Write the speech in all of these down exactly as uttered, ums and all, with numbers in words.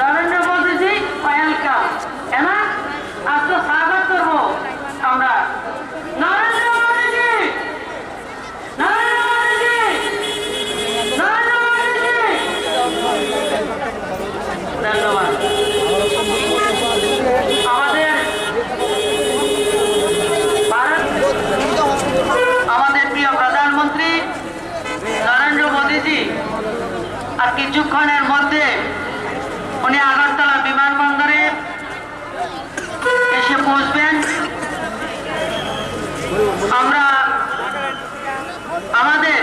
নরেন্দ্র মোদীজি ওয়েলকাম। এনা আজকে স্বাগত করব আমরা। নরেন্দ্র মোদীজি, নরেন্দ্র মোদীজি, নরেন্দ্র মোদীজি। ধন্যবাদ। আমাদের ভারত, আমাদের প্রিয় প্রধানমন্ত্রী নরেন্দ্র মোদীজি আর কিছুক্ষণের মধ্যে উনি আগরতলা বিমানবন্দরে এসে পৌঁছবেন। আমরা আমাদের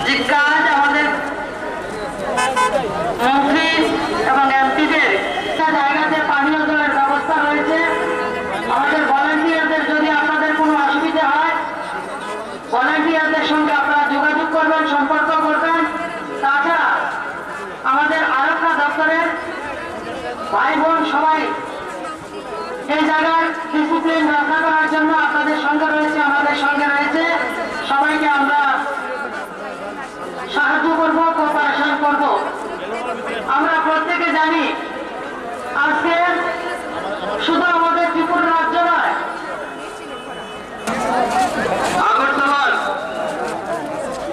যে কাজ, আমাদের মন্ত্রী এবং এমপিদের একটা জায়গাতে পানীয় জলের ব্যবস্থা রয়েছে। আমাদের ভলান্টিয়ারদের যদি আপনাদের কোনো অসুবিধা হয়, ভলান্টিয়ারদের সঙ্গে আপনারা যোগাযোগ করবেন, সম্পর্ক করবেন। তাছাড়া আমাদের আরক্ষা দপ্তরের ভাই বোন সবাই এই জায়গার ডিসিপ্লিন রক্ষা করার জন্য আপনাদের সঙ্গে রয়েছে, আমাদের সঙ্গে রয়েছে। সবাইকে আমরা সাহায্য করব, কোঅপারেশন করব। আমরা প্রত্যেকে জানি আজকে শুধু আমাদের ত্রিপুরা রাজ্য নয়, আগরতলার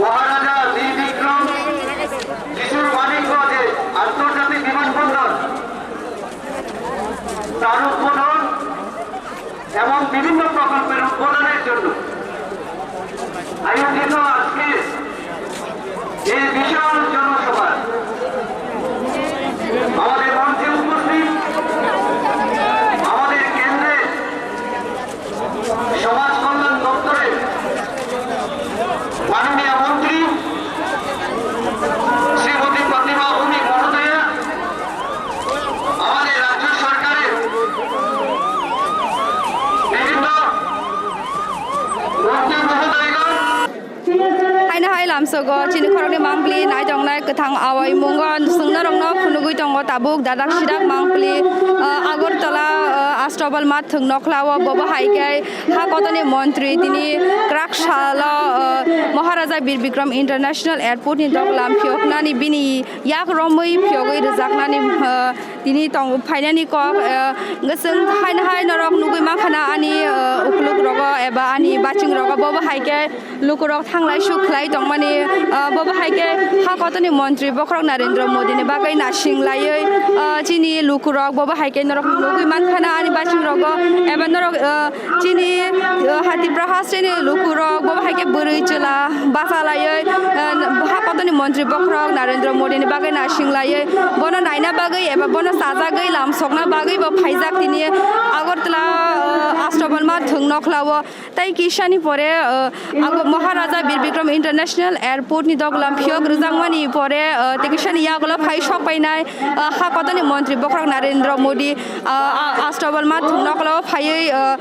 মহারাজা বীর বিক্রম যিশুর মানিকগঞ্জে আন্তর্জাতিক বিমানবন্দর তার উদ্বোধন এবং বিভিন্ন প্রকল্পের উদ্বোধনের জন্য আয়োজিত আজকে এই বিশাল জনসভা আমাদের মঞ্চে উপস্থিত আমাদের কেন্দ্রের সমাজ কল্যাণ দপ্তরের মাননীয় মন্ত্রী শ্রীমতী প্রতিমা ভৌমিক মহোদয়া, আমাদের রাজ্য সরকারের বিভিন্ন মন্ত্রী মহোদয়গণ, Haino hai lamsogo chini khoroknwi mangpili nai tongnai kwthang awai mungo chwngno rokno phunugwi tongo tabuk dadak sidak mangpili, ah, Agartala, ah, Astabal Math thwng nokhlao bobo hai khe ha kotorni montri tini kwrak salo, ah, Maharaja Bir Bikram International Airport ni dok lam phiyoknani bini yak romwi phiyogwi rwjaknani, ah, tini tong phainani kok, ah, hwnkhe chwng haino hai norok nugwi mankha na ani, ah, ukluk rogo eba ani baching rogo bobo hai khe lukurok thanglai suk khlai tongmani, ah, bobo hai khe ha kotorni montri bokhorok Narendra Modi ni bagwi nasing laiwi, ah, chini lukurok bobo hai khe norok nugwi mankha na ani baching rogo eba norok, ah, chini, ah, Tipra hasteni lukurok bobo hai khe bwrwi chwla basa laiwi, ah, ha kotorni montri bokhorok Narendra Modi ni bagwi nasing laiwi bono naina bagwi eba bono chajagwi lamsokna bagwi bo phaijak tini Agartala, ah, Astabal Math thwng nokhlao. Tai kisani pore, ah, Ago-, Maharaja Bir Bikram International Airport ni dok lam phiyok rwjakmani pore, ah, tei kisani yagulo phai sok painai, ah, ha kotorni montri bokhorok Narendra Modi, ah, ah, Astabal Math thwng nokhlao phaiwi, ah,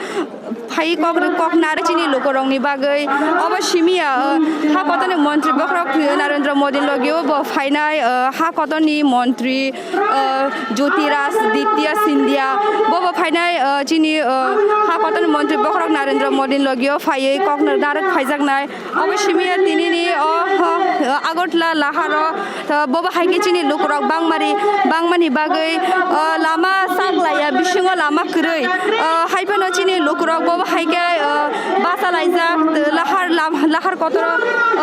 phai kok, kok narwk chini lukurokni bagwi. Obo simi ya, ah, ha kotorni montri bokhorok Narendra Modi logio bo phainai, ah, ha kotorni montri, ah, Jyotiraditya Scindia, bobo phainai, ah, chini, ah, ha kotorni montri bokhorok Narendra Modi logio phaiwi kok narwk phaijaknai. Obo simi ya tinini o, ah, Agartala laharo, ah, bobo hai khe chini lukurok bangmari, bangmani bagwi, ah, lama saklaiya bisingo lama kwrwi, ah, hai phano chini lukurok bobo hai khe, ah, basa laijak, lahar lam-, lahar kotoro,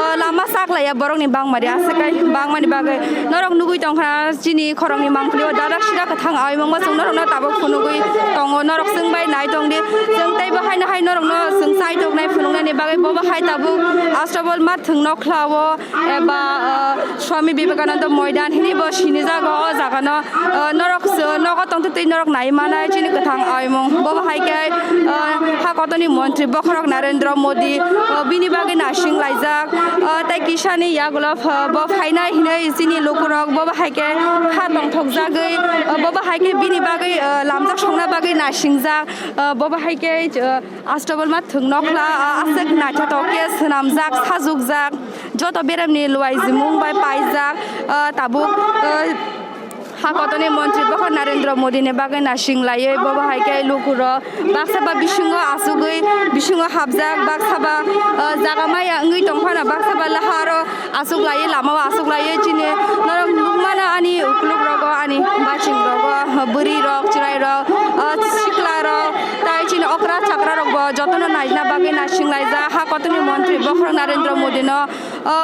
ah, lama saklaiya borokni bangmari aswk kai bangmani bagwi norok nugwi tongkha. Chini khoroknwi mangpili o dadak sidak kwthang awi mangma chwng norokno tabuk phunugwi tongo, norok chwng bai nai tongdi. Chwng teibo haino hai norokno chwng chai toknai phunuknani bagwi bobo hai tabuk Astabal Math thwng nokhlao eba, ah, Swami Vivekananda Moidan hini bo sinijago o jagano, ah, norok chw-, nogo tongtwtwi norok nai manai chini kwthang awi mung bobo hai khe, ah, ha kotorni montri bokhorok Narendra Modi, ah, bini bagwi nasing laijak, ah, tei kisani yagulo pha-, bo phainai hinwi chini lukurok bobo hai khe ha tongthokjagwi, ah, bobo hai khe bini bagwi, ah, lamjak songna bagwi nasingjak, ah, bobo hai khe, ah, Astabal Math thwng nokhla, ah, aswk naithotok khe swnamjak, sajukjak, joto beremni luaijimung bai paijak, ah, tabuk, ah, Ha kotorni montri bokhorok Narendra Modi ni bagwi naising laiwi, bo bahai khe lukurok baksa ba bisingo asugwi, bisingo hapjak, baksa ba, uh, jaga maya wngwi tongphano, baksa ba laharo asuk laiwi, lamao asuk laiwi. Chini norok nukmano ani ukuluk rogo, ani baching rogo, bwrwi rok, chwrai rok, uh, sikla rok, tai chini okra chakra rok bo jotono naina bagwi naising laijak ha kotorni montri bokhorok Narendra Modi no. O,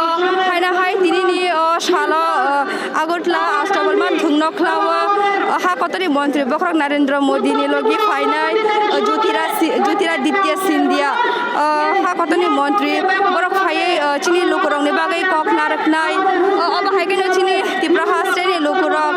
haino hai tinini o salo, o, Agartala Ashtabal thwngno khlao, o, ha kotorni montri bokhorok Narendra Modi ni logi phainai, o, Jyotira-, Jyotiraditya Scindia, o, ha kotorni montri borok phaiwi, o, chini lukurokni bagwi kok narwknai, o, obo hai kheno chini Tipra haste ni lukurok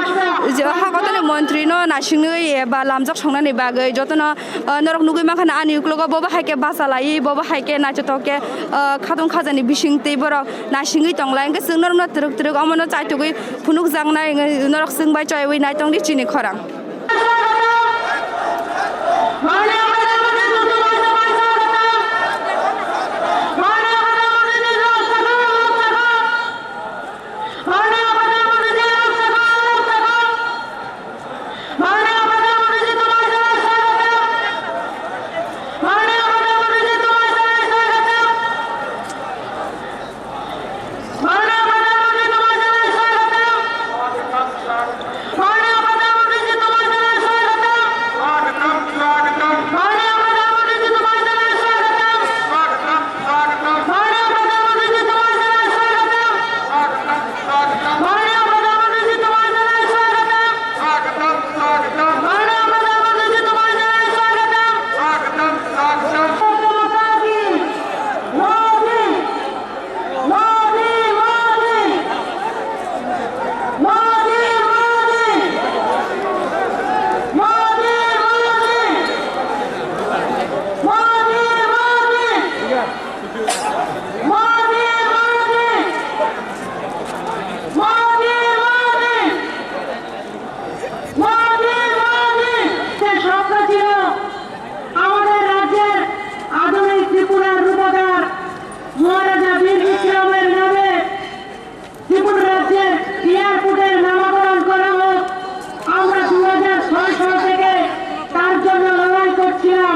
je ha kotorni montri no naisingwi eba lamjak songnani bagwi jotono, o, norok nugwi mankha ani uklogo bobo hai khe basa laiwi, bobo hai khe naithotok khe, o, khatong khajani bising tei borok naisingwi tonglai, hwnkhe chwng norokno twrwk twrwk omono chaitugwi phunukjaknai, hwnkhe norok chwng bai choiwi naitongdi chini khorang. আমাদের রাজ্যের আধুনিক ত্রিপুরার রূপকার মহারাজা বীর বিক্রমের নামে ত্রিপুরা রাজ্যের এয়ারপোর্টের নামকরণ করা হোক। আমরা দু হাজার ছয় সাল থেকে তার জন্য লড়াই করছিলাম।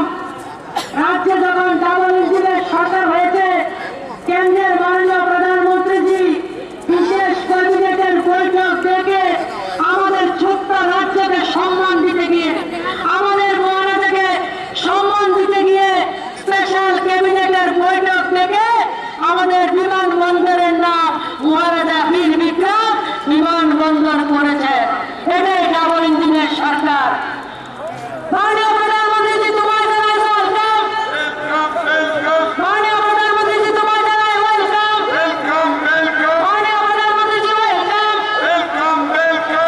রাজ্যে যখন ডাবল ইঞ্জিনের সরকার হয়েছে, কেন্দ্রের মাননীয় প্রধানমন্ত্রীজি বিশেষ ক্যাবিনেটের বৈঠক ডেকে আমাদের ছোট্ট রাজ্যকে সম্মান দিতে গিয়ে, আমাদের মহারাজাকে সম্মান দিতে গিয়ে স্পেশাল ক্যাবিনেটের বৈঠক ডেকে আমাদের বিমানবন্দরের নাম মহারাজা বীর বিক্রম বিমানবন্দর করেছে। এটাই ডাবল ইঞ্জিনের সরকার। মাননীয় প্রধানমন্ত্রীজি, তোমায় জানাই ওয়েলকাম। মাননীয় প্রধানমন্ত্রীজি, তোমায় জানাই ওয়েলকাম। মাননীয় প্রধানমন্ত্রীজি, ওয়েলকাম।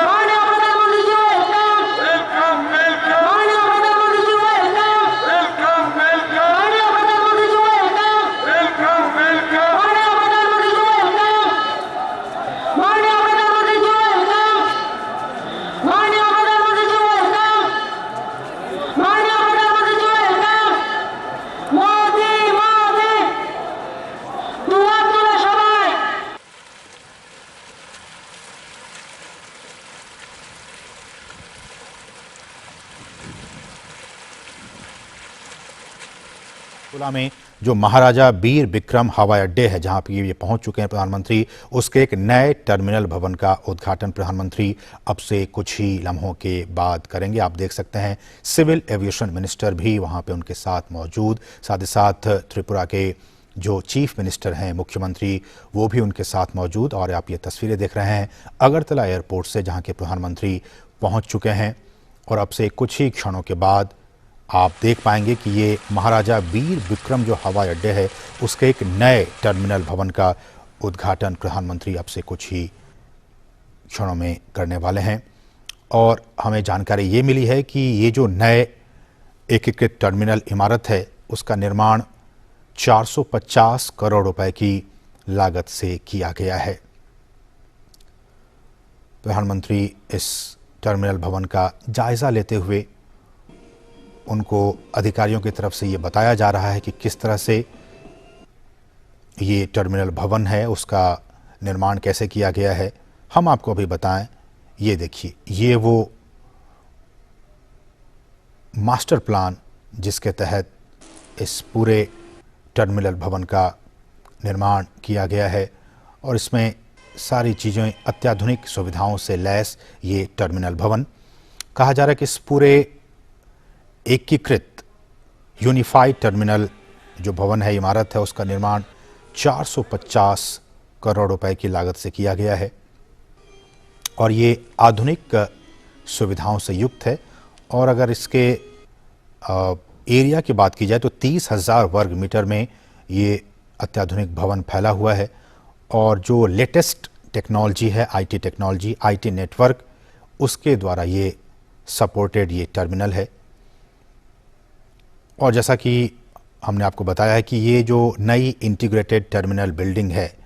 মাননীয় প্রধানমন্ত্রীজি, ওয়েলকাম। মাননীয় প্রধানমন্ত্রীজি, ওয়েলকাম। মাননীয় প্রধানমন্ত্রীজি, ওয়েলকাম। মাননীয় প্রধানমন্ত্রীজি, ওয়েলকাম। মাননীয় প্রধানমন্ত্রীজি, ওয়েলকাম। মাননীয় প্রধানমন্ত্রীজি, ওয়েলকাম। মাননীয় প্রধানমন্ত্রীজি, ওয়েলকাম। মোদি, মোদি। দুহাত তুলে সবাই। अकोला में जो महाराजा बीर बिक्रम हवाई अड्डे है, जहां पे ये पहुंच चुके हैं प्रधानमंत्री, उसके एक नए टर्मिनल भवन का उद्घाटन प्रधानमंत्री अब से कुछ ही लम्हों के बाद करेंगे। आप देख सकते हैं, सिविल एविएशन मिनिस्टर भी वहां पे उनके साथ मौजूद, साथ ही साथ त्रिपुरा के जो चीफ मिनिस्टर हैं, मुख्यमंत्री, वो भी उनके साथ मौजूद। और आप ये तस्वीरें देख रहे हैं अगरतला एयरपोर्ट से, जहां के प्रधानमंत्री पहुंच चुके हैं और अब से कुछ ही क्षणों के बाद आप देख पाएंगे कि ये महाराजा वीर विक्रम जो हवाई अड्डे है, उसके एक नए टर्मिनल भवन का उद्घाटन प्रधानमंत्री अब से कुछ ही क्षणों में करने वाले हैं। और हमें जानकारी ये मिली है कि ये जो नए एकीकृत टर्मिनल इमारत है, उसका निर्माण चार सौ पचास करोड़ रुपए की लागत से किया गया है। प्रधानमंत्री इस टर्मिनल भवन का जायजा लेते हुए उनको अधिकारियों की तरफ से ये बताया जा रहा है कि किस तरह से ये टर्मिनल भवन है, उसका निर्माण कैसे किया गया है। हम आपको अभी बताएं, ये देखिए, ये वो मास्टर प्लान जिसके तहत इस पूरे टर्मिनल भवन का निर्माण किया गया है और इसमें सारी चीज़ें, अत्याधुनिक सुविधाओं से लैस ये टर्मिनल भवन। कहा जा रहा है कि इस पूरे एकीकृत यूनिफाइड टर्मिनल जो भवन है, इमारत है, उसका निर्माण चार सौ पचास करोड़ रुपए की लागत से किया गया है और ये आधुनिक सुविधाओं से युक्त है। और अगर इसके, अ, एरिया की बात की जाए तो तीस हज़ार वर्ग मीटर में ये अत्याधुनिक भवन फैला हुआ है और जो लेटेस्ट टेक्नोलॉजी है, आईटी टेक्नोलॉजी, आईटी नेटवर्क, उसके द्वारा ये सपोर्टेड ये टर्मिनल है। और जैसा कि हमने आपको बताया है कि ये जो नई इंटीग्रेटेड टर्मिनल बिल्डिंग है,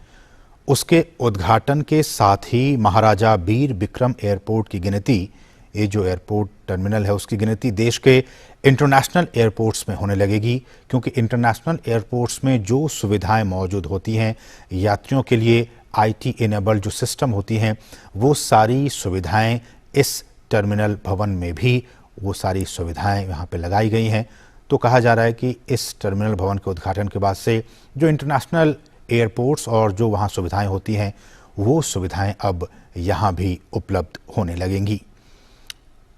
उसके उद्घाटन के साथ ही महाराजा वीर विक्रम एयरपोर्ट की गिनती, ये जो एयरपोर्ट टर्मिनल है, उसकी गिनती देश के इंटरनेशनल एयरपोर्ट्स में होने लगेगी, क्योंकि इंटरनेशनल एयरपोर्ट्स में जो सुविधाएं मौजूद होती हैं यात्रियों के लिए, आईटी इनेबल्ड जो सिस्टम होती हैं, वो सारी सुविधाएं इस टर्मिनल भवन में भी, वो सारी सुविधाएं यहाँ पे लगाई गई हैं। तो कहा जा रहा है कि इस टर्मिनल भवन के उद्घाटन के बाद से जो इंटरनेशनल एयरपोर्ट्स और जो वहाँ सुविधाएं होती हैं, वो सुविधाएं अब यहाँ भी उपलब्ध होने लगेंगी।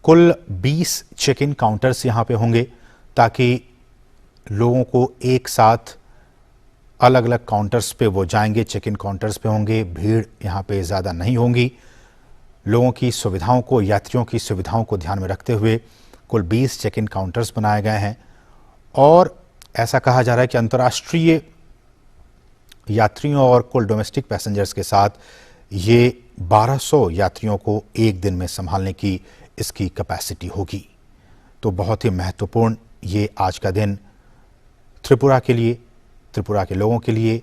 कुल बीस चेक इन काउंटर्स यहाँ पे होंगे, ताकि लोगों को एक साथ अलग-अलग काउंटर्स पे वो जाएंगे, चेक इन काउंटर्स पे होंगे, भीड़ यहाँ पे ज़्यादा नहीं होंगी। लोगों की सुविधाओं को, यात्रियों की सुविधाओं को ध्यान में रखते हुए कुल बीस चेक इन काउंटर्स बनाए गए हैं और ऐसा कहा जा रहा है कि अंतर्राष्ट्रीय यात्रियों और कुल डोमेस्टिक पैसेंजर्स के साथ ये बारह सौ यात्रियों को एक दिन में संभालने की इसकी कैपेसिटी होगी। तो बहुत ही महत्वपूर्ण ये आज का दिन त्रिपुरा के लिए, त्रिपुरा के लोगों के लिए,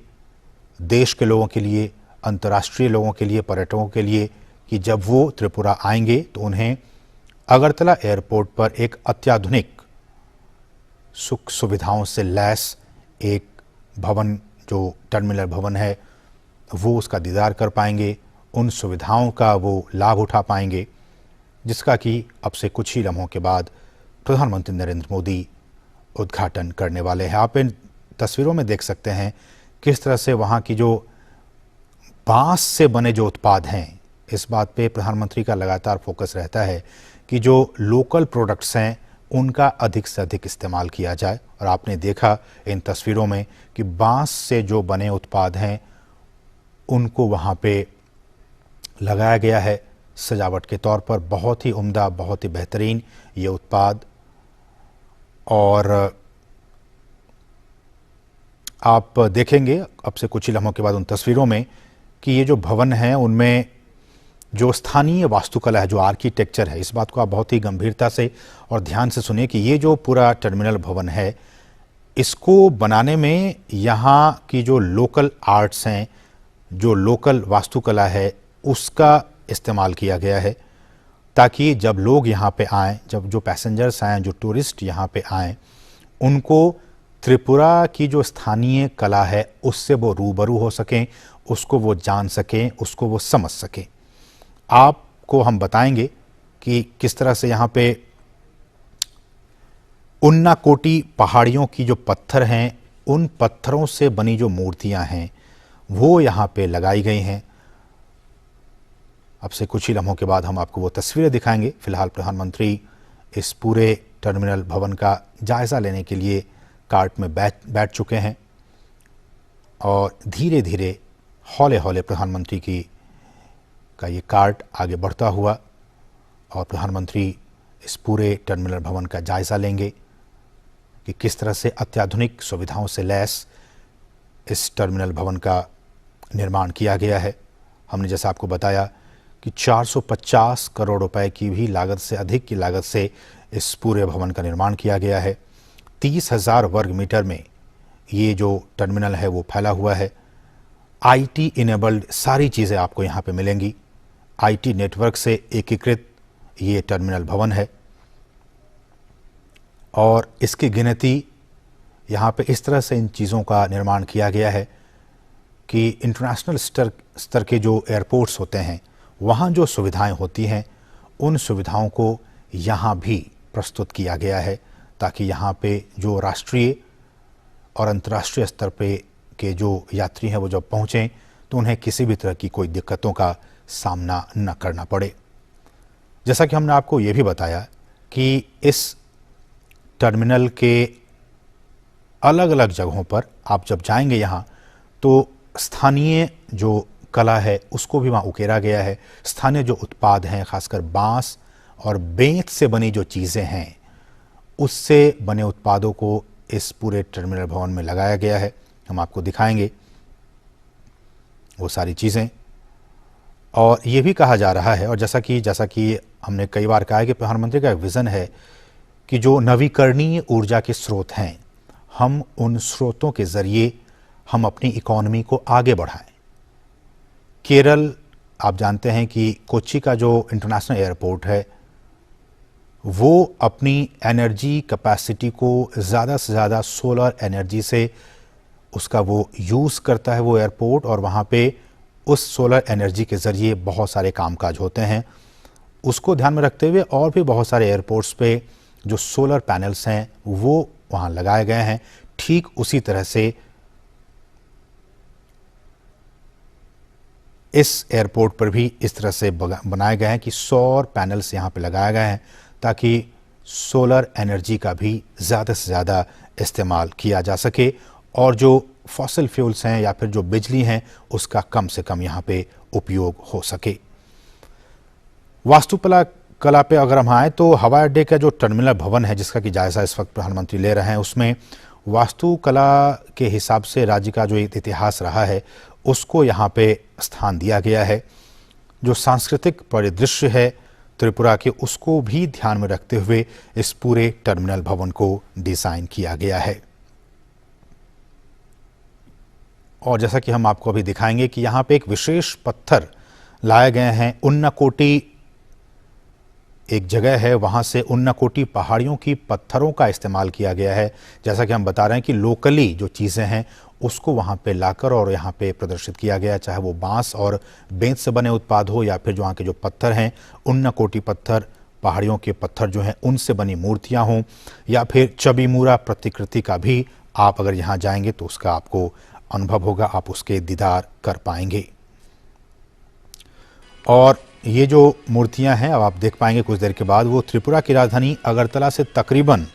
देश के लोगों के लिए, अंतर्राष्ट्रीय लोगों के लिए, पर्यटकों के लिए, कि जब वो त्रिपुरा आएंगे तो उन्हें अगरतला एयरपोर्ट पर एक अत्याधुनिक सुख सुविधाओं से लैस एक भवन, जो टर्मिनल भवन है, वो उसका दीदार कर पाएंगे, उन सुविधाओं का वो लाभ उठा पाएंगे, जिसका कि अब से कुछ ही लम्हों के बाद प्रधानमंत्री नरेंद्र मोदी उद्घाटन करने वाले हैं। आप इन तस्वीरों में देख सकते हैं किस तरह से वहाँ की जो बांस से बने जो उत्पाद हैं, इस बात पे प्रधानमंत्री का लगातार फोकस रहता है कि जो लोकल प्रोडक्ट्स हैं, उनका अधिक से अधिक इस्तेमाल किया जाए। और आपने देखा इन तस्वीरों में कि बांस से जो बने उत्पाद हैं, उनको वहाँ पे लगाया गया है सजावट के तौर पर। बहुत ही उम्दा, बहुत ही बेहतरीन ये उत्पाद। और आप देखेंगे अब से कुछ ही लम्हों के बाद उन तस्वीरों में कि ये जो भवन हैं, उनमें जो स्थानीय वास्तुकला है, जो आर्किटेक्चर है, इस बात को आप बहुत ही गंभीरता से और ध्यान से सुनिए कि ये जो पूरा टर्मिनल भवन है, इसको बनाने में यहाँ की जो लोकल आर्ट्स हैं, जो लोकल वास्तुकला है, उसका इस्तेमाल किया गया है, ताकि जब लोग यहाँ पे आएँ, जब जो पैसेंजर्स आएँ, जो टूरिस्ट यहाँ पे आएँ, उनको त्रिपुरा की जो स्थानीय कला है, उससे वो रूबरू हो सकें, उसको वो जान सकें, उसको वो समझ सकें। आपको हम बताएंगे कि किस तरह से यहाँ पे उन्नाकोटी पहाड़ियों की जो पत्थर हैं, उन पत्थरों से बनी जो मूर्तियां हैं, वो यहाँ पे लगाई गई हैं। अब से कुछ ही लम्हों के बाद हम आपको वो तस्वीरें दिखाएंगे। फिलहाल प्रधानमंत्री इस पूरे टर्मिनल भवन का जायज़ा लेने के लिए कार्ट में बैठ, बैठ चुके हैं और धीरे-धीरे, हौले-हौले प्रधानमंत्री की, का ये कार्ट आगे बढ़ता हुआ और प्रधानमंत्री इस पूरे टर्मिनल भवन का जायज़ा लेंगे कि किस तरह से अत्याधुनिक सुविधाओं से लैस इस टर्मिनल भवन का निर्माण किया गया है। हमने जैसा आपको बताया कि चार सौ पचास करोड़ रुपए की भी लागत से अधिक की लागत से इस पूरे भवन का निर्माण किया गया है। तीस हज़ार वर्ग मीटर में ये जो टर्मिनल है, वो फैला हुआ है। आईटी इनेबल्ड सारी चीज़ें आपको यहाँ पे मिलेंगी। आईटी नेटवर्क से एकीकृत ये टर्मिनल भवन है और इसकी गिनती, यहाँ पे इस तरह से इन चीज़ों का निर्माण किया गया है कि इंटरनेशनल स्तर, स्तर के जो एयरपोर्ट्स होते हैं, वहाँ जो सुविधाएं होती हैं, उन सुविधाओं को यहाँ भी प्रस्तुत किया गया है, ताकि यहाँ पे जो राष्ट्रीय और अंतर्राष्ट्रीय स्तर पे के जो यात्री हैं, वो जब पहुँचें, तो उन्हें किसी भी तरह की कोई दिक्कतों का सामना न करना पड़े। जैसा कि हमने आपको ये भी बताया कि इस टर्मिनल के अलग-अलग जगहों पर आप जब जाएंगे यहाँ, तो स्थानीय जो कला है, उसको भी वहाँ उकेरा गया है। स्थानीय जो उत्पाद हैं, खासकर बांस और बेंत से बनी जो चीज़ें हैं, उससे बने उत्पादों को इस पूरे टर्मिनल भवन में लगाया गया है। हम आपको दिखाएंगे वो सारी चीज़ें। और ये भी कहा जा रहा है, और जैसा कि, जैसा कि हमने कई बार कहा है कि प्रधानमंत्री का एक विज़न है कि जो नवीकरणीय ऊर्जा के स्रोत हैं, हम उन स्रोतों के ज़रिए हम अपनी इकोनॉमी को आगे बढ़ाएं। केरल, आप जानते हैं कि कोच्चि का जो इंटरनेशनल एयरपोर्ट है, वो अपनी एनर्जी कैपेसिटी को ज़्यादा से ज़्यादा सोलर एनर्जी से उसका वो यूज़ करता है, वो एयरपोर्ट, और वहाँ पे उस सोलर एनर्जी के ज़रिए बहुत सारे कामकाज होते हैं। उसको ध्यान में रखते हुए और भी बहुत सारे एयरपोर्ट्स पे जो सोलर पैनल्स हैं, वो वहाँ लगाए गए हैं। ठीक उसी तरह से इस एयरपोर्ट पर भी इस तरह से बगा-, बनाए गए हैं कि सौर पैनल्स यहाँ पे लगाए गए हैं, ताकि सोलर एनर्जी का भी ज़्यादा से ज़्यादा इस्तेमाल किया जा सके और जो फॉसिल फ्यूल्स हैं या फिर जो बिजली हैं, उसका कम से कम यहाँ पे उपयोग हो सके। वास्तुकला, कला पे अगर हम आए, तो हवाई अड्डे का जो टर्मिनल भवन है, जिसका कि जायज़ा इस वक्त प्रधानमंत्री ले रहे हैं, उसमें वास्तुकला के हिसाब से राज्य का जो एक इतिहास रहा है, उसको यहाँ पे स्थान दिया गया है। जो सांस्कृतिक परिदृश्य है त्रिपुरा के, उसको भी ध्यान में रखते हुए इस पूरे टर्मिनल भवन को डिज़ाइन किया गया है। और जैसा कि हम आपको अभी दिखाएंगे कि यहाँ पे एक विशेष पत्थर लाए गए हैं, उन्नाकोटी एक जगह है, वहाँ से उन्नाकोटी पहाड़ियों की पत्थरों का इस्तेमाल किया गया है। जैसा कि हम बता रहे हैं कि लोकली जो चीज़ें हैं, उसको वहाँ पे लाकर और यहाँ पे प्रदर्शित किया गया है, चाहे वो बांस और बेंत से बने उत्पाद हो या फिर जो वहाँ के जो पत्थर हैं, उन्नाकोटी पत्थर, पहाड़ियों के पत्थर जो हैं, उनसे बनी मूर्तियाँ हों या फिर चबीमुरा प्रतिकृति का भी आप अगर यहाँ जाएंगे तो उसका आपको अनुभव होगा, आप उसके दीदार कर पाएंगे। और ये जो मूर्तियाँ हैं, अब आप देख पाएंगे कुछ देर के बाद, वो त्रिपुरा की राजधानी अगरतला से तकरीबन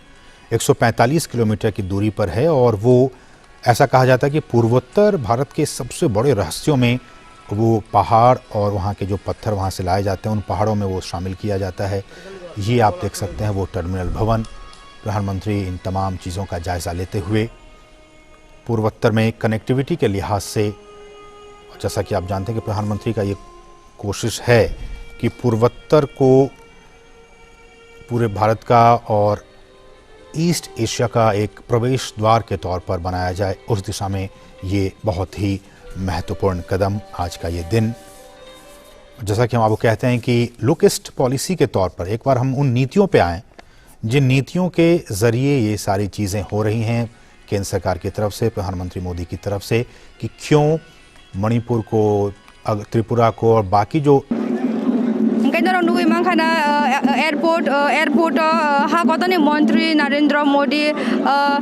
एक सौ पैंतालीस किलोमीटर की दूरी पर है और वो, ऐसा कहा जाता है कि पूर्वोत्तर भारत के सबसे बड़े रहस्यों में वो पहाड़ और वहाँ के जो पत्थर वहाँ से लाए जाते हैं, उन पहाड़ों में वो शामिल किया जाता है। ये आप देख सकते हैं, वो टर्मिनल भवन। प्रधानमंत्री इन तमाम चीज़ों का जायज़ा लेते हुए पूर्वोत्तर में कनेक्टिविटी के लिहाज से, जैसा कि आप जानते हैं कि प्रधानमंत्री का ये कोशिश है कि पूर्वोत्तर को पूरे भारत का और ईस्ट एशिया का एक प्रवेश द्वार के तौर पर बनाया जाए, उस दिशा में ये बहुत ही महत्वपूर्ण कदम आज का ये दिन। जैसा कि हम आपको कहते हैं कि लुक ईस्ट पॉलिसी के तौर पर एक बार हम उन नीतियों पे आएँ, जिन नीतियों के ज़रिए ये सारी चीज़ें हो रही हैं केंद्र सरकार की तरफ से, प्रधानमंत्री मोदी की तरफ से, कि क्यों मणिपुर को, अग-, त्रिपुरा को और बाकी जो Hingke norok nugui mankha na, uh, airport, uh, airport o, uh, ha kotorni montri Narendra Modi, uh,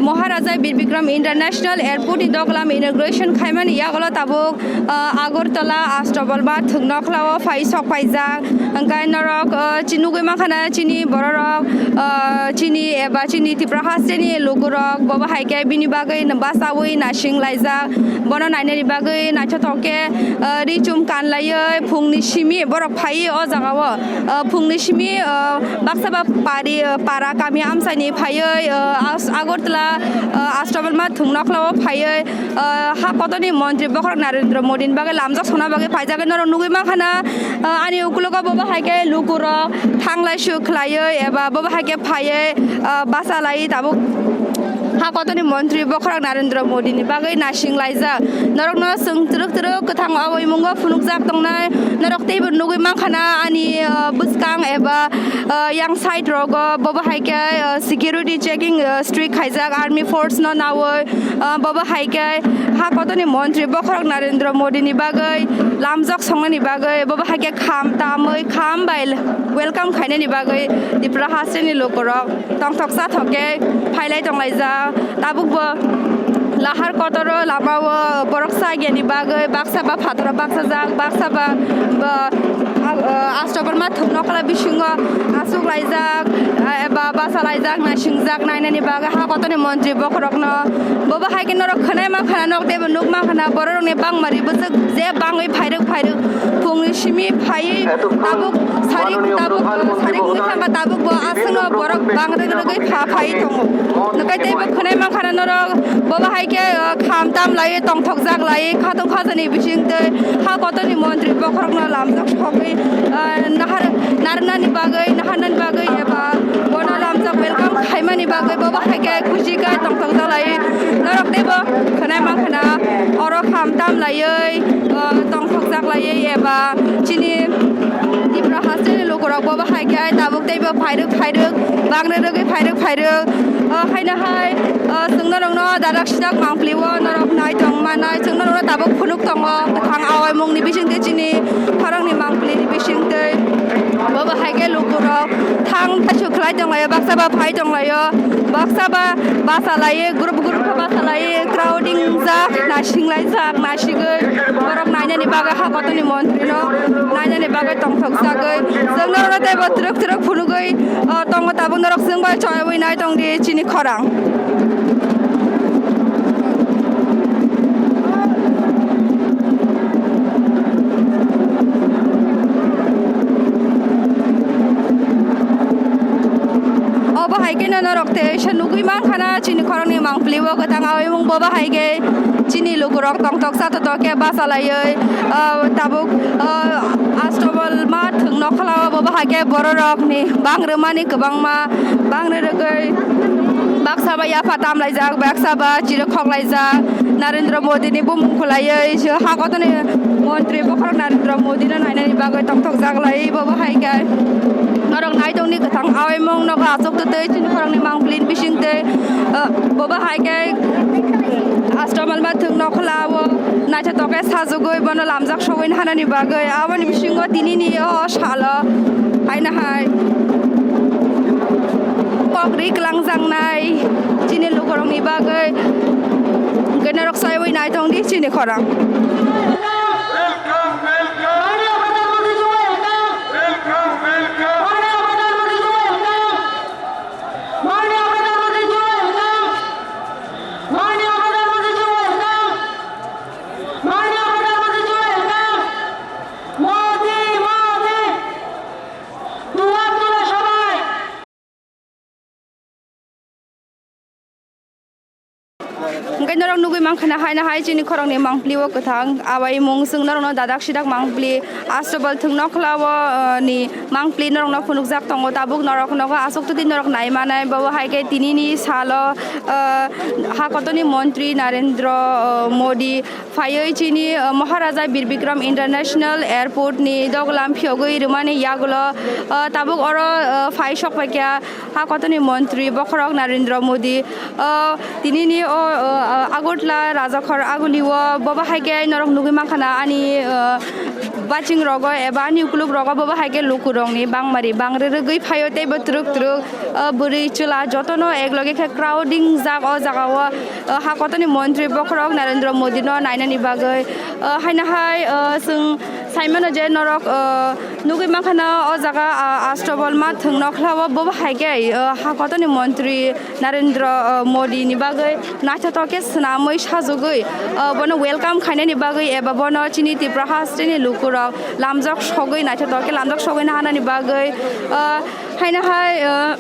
Maharaja Bir Bikram International Airport ni doglam inauguration khaimani yagulo tabuk, uh, Agartala Ashtabal ba thwknokhla o phai sok phaijak. Hingke norok, uh, chi nugui mankha na chini bororok, uh, chini eba chini Tipra hasteni lugurok, bobo hai khe bini bagwi basaui nasing laijak. Bono nainani bagwi naithothok khe, uh, ri chum kan laiwi phungni simi borok phaiwi o jaga o. Uh, phungni simi, uh, baksa ba pari, uh, para kami amchaini phaiwi, uh, As-, Agartala, uh, Ashtabal ma thwknokhla o phaiwi, uh, ha kotorni montri bokhorok Narendra Modi ni bagwi lamjak sona bagwi phaijak. Norok nugui mankha na, uh, ani ukulogo bobo hai khe lukurok thanglai su khlaiwi eba bobo hai khe phaiwi, uh, basa laiwi tabuk. Ha kotoni montri bokhorok Narendra Modi ni bagwi naising laijak. Norokno chwng twrwk twrwk kwthang oboimungo phunukjak tongnai. Norok teibo nugwi mankha na ani, uh, bwskang eba, uh, yang side rogo, bobo hai khe, uh, security checking, uh, strict khaijak army force no nawi, uh, bobo hai khe ha kotoni montri bokhorok Narendra Modi ni bagwi lamjak songnani bagwi, bobo hai khe kham tamwi kham bai welcome khainani bagwi Tripura hasteni lukurok tongthok chathok khe phailai tonglaijak. Tabukbo lahar kotoro lamao borok chagiyani bagwi baksa ba phataro baksajak, baksa ba, ba, a-, a-, Ashtabarma thwng nokla bisingo achuk laijak, a, eba basa laijak, naisingjak nainani bagwi ha kotoni montri bokhorokno. Bobo hai khe norok khwnai mankha na, nok teibo nuk mankha na, bororokni bangmari bwswk je bangwi phairwk phairwk phungni simi phaiwi tabuk sarik tabuk sarik wngwi thangkha, tabuk bo aswkno borok bang rwk rwgwi pha phaiwi tongo. Hwnkhe teibo khwnai mankha na norok, bobo hai khe, uh, kham tam laiwi tongthokjak laiwi khatong khajani bisingtwi ha kotoni montri bokhorokno lamjak sogwi, uh, nahar narwknani bagwi, naharnani bagwi eba bono lamjak welcome khaimani bagwi bobo hai khe khusi khe tongthokjak laiwi norok teibo khwnai mankha na oro kham tam laiwi, uh, tongthokjak laiwi eba chini Tripura hasteni lukurok bobo hai khe tabuk teibo phairwk phairwk bang rwgwi phairwk phairwk, uh, haino hai, uh, chwng norokno dadak sidak mangpli o norok nai tong manai chwng norokno tabuk phunuk tongo kwthang awaimungni bisingtwi chini khoroknwi mangplini bisingtwi bobo hai khe lukurok thang thaisu khlai tonglaio, baksa ba phai tonglaio, baksa ba basa laiwi group group khe basa laiwi crowding jak naising laijak. Sigwi borok nainani bagwi ha kotoni montrino nainani bagwi tongthok jagwi chwng norokno teibo twrwk twrwk phunugwi, o, tongo tabuk norok chwng bai choyaui nai tongdi chini khorang. Obo hai kheno norok teisa nugwi mankha na chini khoroknwi mangpili o kwthang awi mung bobo hai khe chini lukurok tongthok chathotok khe bachalaiwi, ah, tabuk, ah, Astabal ma thwng nokhlao bobo hai khe bororokni bang rwmani kwbangma bang rwrwgwi baksa bai yapha tamlaijak, baksa ba chirok khoklaijak. Narendra Modi ni bumung khwlaiwi ha kotoni montri bokhorok Narendra Modi no nainani bagwi tongthok jaglai bobo hai khe norok nai tongni kwthang awi mung nogo achuk twtwi chini khoroknwi mangpili ni bisingtwi, ah, bobo hai khe Astabal ma thwng nokhlao naithotok khe sajagwi bono lamjak sogwi hanani bagwi aboni bisingo tinini o salo haino hai kok ri kwlangjaknai chini lukurokni bagwi hwnkhe norok saiwi naitongdi chini khorang. Hwnkhe norok nugwi mankha na haino hai chini khoroknwi mangpili o kwthang awi mung chwng norokno dadak sidak mangpili Astabal thwng nokhlao, ah, ni mangpili norokno phunukjak tongo tabuk norok nogo achuk twtwi norok nai manai bobo hai khe tinini salo, ah, ha kotoni montri Narendra, ah, Modi phaiwi chini, ah, Maharaja Bir Bikram International Airport ni doglam phiyogwi rwmani yagulo, ah, tabuk oro, ah, phai sok paikha ha kotoni montri bokhorok Narendra Modi, ah, tinini o, ah, Agartala Rajakhor aguli o bobo hai khe norok nugwi mankha na ani, ah, baching rogo eba ani ukuluk rogo bobo hai khe lukurokni bangmari bang rwrwgwi phaio teibo twrwk twrwk, ah, bwrwi chwla jotono ekloge khe crowding jak o jaga o. O, ha kotoni montri bokhorok Narendra Modi no nainani bagwi, o, haino hai, o, chwng saimano je norok, o, nugwi mankha na o jaga, a, Astabal ma thwng nokhlao bobo hai khe, o, ha kotoni montri Narendra, o, Modi ni bagwi naithotok khe swnamwi sajagwi, o, bono welcome khainani bagwi eba bono chini Tripura hasteni lukurok lamjak sogwi naithotok khe lamjak sogwi naharnani bagwi, o, haino hai, o,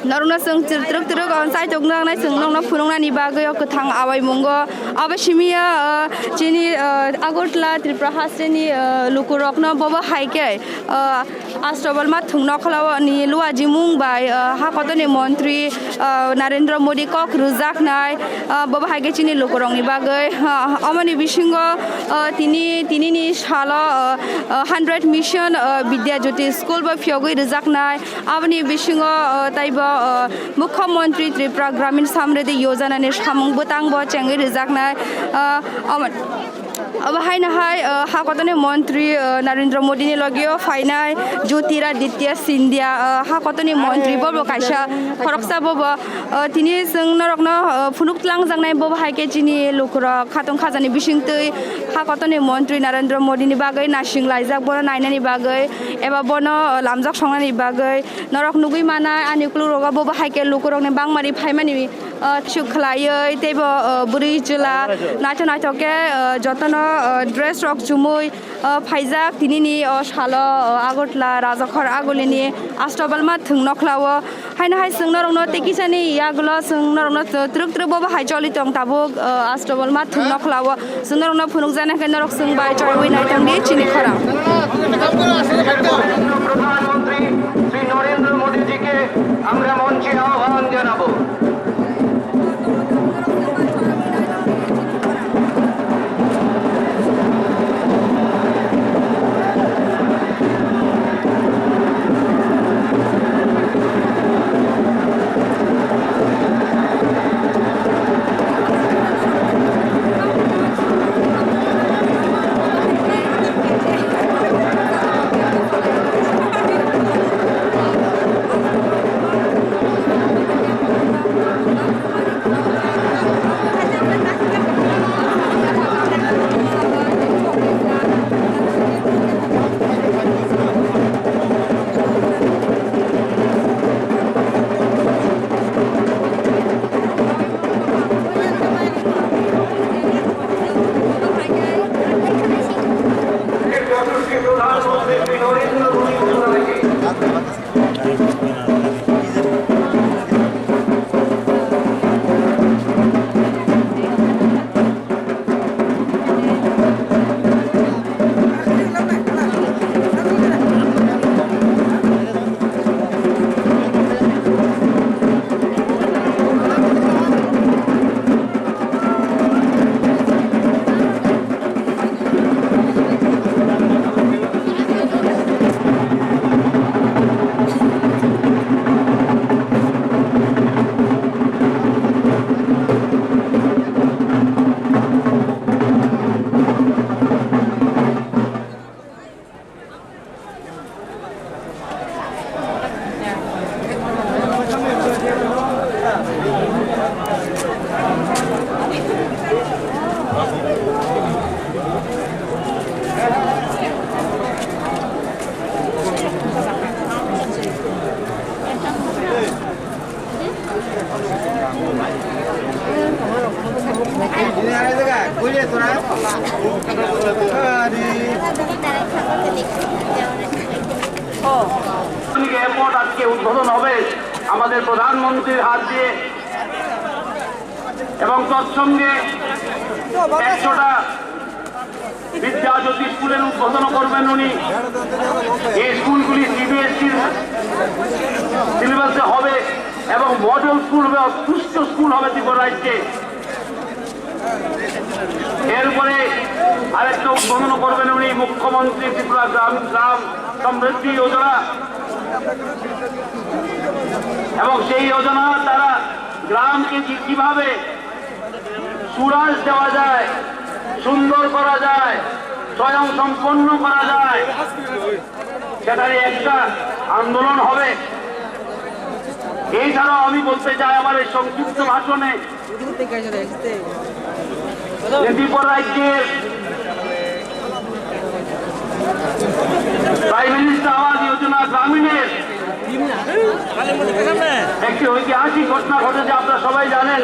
Norokno chwng twrwk twrwk o chaitok nangnai chwng nokno phunuknani bagwi o kwthang awi mungo. Abo simi ya, o, chini, o, Agartala Tripura hasteni, o, lukurokno bobo hai khe Ah, Astrobalma thwngno khlaoni luajimung bai, ah, ha kotorni montri, ah, Narendra Modi kok rwjaknai, ah, bobo hai khe chini lukurokni bagwi, ah, omoni bisingo, ah, tini, tinini salo, ah, ah, hundred mission, ah, Vidya Jyoti school bo phiyogwi rwjaknai. Aboni bisingo, ah, taibo, ah, Mukhyamantri Tripura Gramin Samriddhi Yojana ni samung bwtang bo chengwi rwjaknai. Ah, omo-, Obo haino hai, uh, ha kotorni montri, uh, Narendra Modi ni logio phainai Jyotiraditya Scindia, uh, ha kotorni montri bobo kaisa khoroksa bobo, uh, tini chwng norokno, uh, phunuk twlangjaknai bobo hai khe chini lukurok khatong khajani bisingtwi ha kotorni montri Narendra Modi ni bagwi nasing laijak bono nainani bagwi eba bono, uh, lamjak songnani bagwi norok nugwi manai ani ukuluk rogo bobo hai khe lukurokni bangmani phaimani. Uh, thik khlaiwi teibo, uh, bwrwi chwla naithok naithok khe, uh, jotono, uh, dress rok chumui, uh, phaijak tinini o salo, uh, Agartala Rajakhor Agulini Astrobalma thwngno khlao. Haino hai chwng norokno tei kisani yagulo chwng norokno twrwk twrwk bobo hai choli tong tabuk, uh, Astrobalma thwngno khlao. Chwng norokno phunukjana khe norok chwng bai choiwi naitongdi chini khorang. প্রধানমন্ত্রী শ্রী নরেন্দ্র মোদীজিকে আমরা মঞ্চে আহ্বান জানাবো। এয়ারপোর্ট আজকে উদ্বোধন হবে আমাদের প্রধানমন্ত্রীর হাত দিয়ে এবং তৎসঙ্গে একশোটা বিদ্যা জ্যোতি স্কুলের উদ্বোধন করবেন উনি। এই স্কুলগুলি সিবিএসইর সিলেবাসে হবে এবং মডেল স্কুল হবে, উৎকৃষ্ট স্কুল হবে ত্রিপুরা রাজ্যে। এরপরে আরেকটা উদ্বোধন করবেন উনি, মুখ্যমন্ত্রী ত্রিপুরা গ্রাম, গ্রাম সমৃদ্ধি যোজনা, এবং সেই যোজনা তারা গ্রামকে কি-, কিভাবে সুরাজ দেওয়া যায়, সুন্দর করা যায়, স্বয়ং সম্পন্ন করা যায়, সেটারই একটা আন্দোলন হবে। এছাড়াও আমি বলতে চাই আমার এই সংক্ষিপ্ত ভাষণে যে ত্রিপুরা রাজ্যের প্রাইম মিনিস্টার আবাস যোজনা গ্রামীণের একটি ঐতিহাসিক ঘটনা ঘটেছে, আপনারা সবাই জানেন।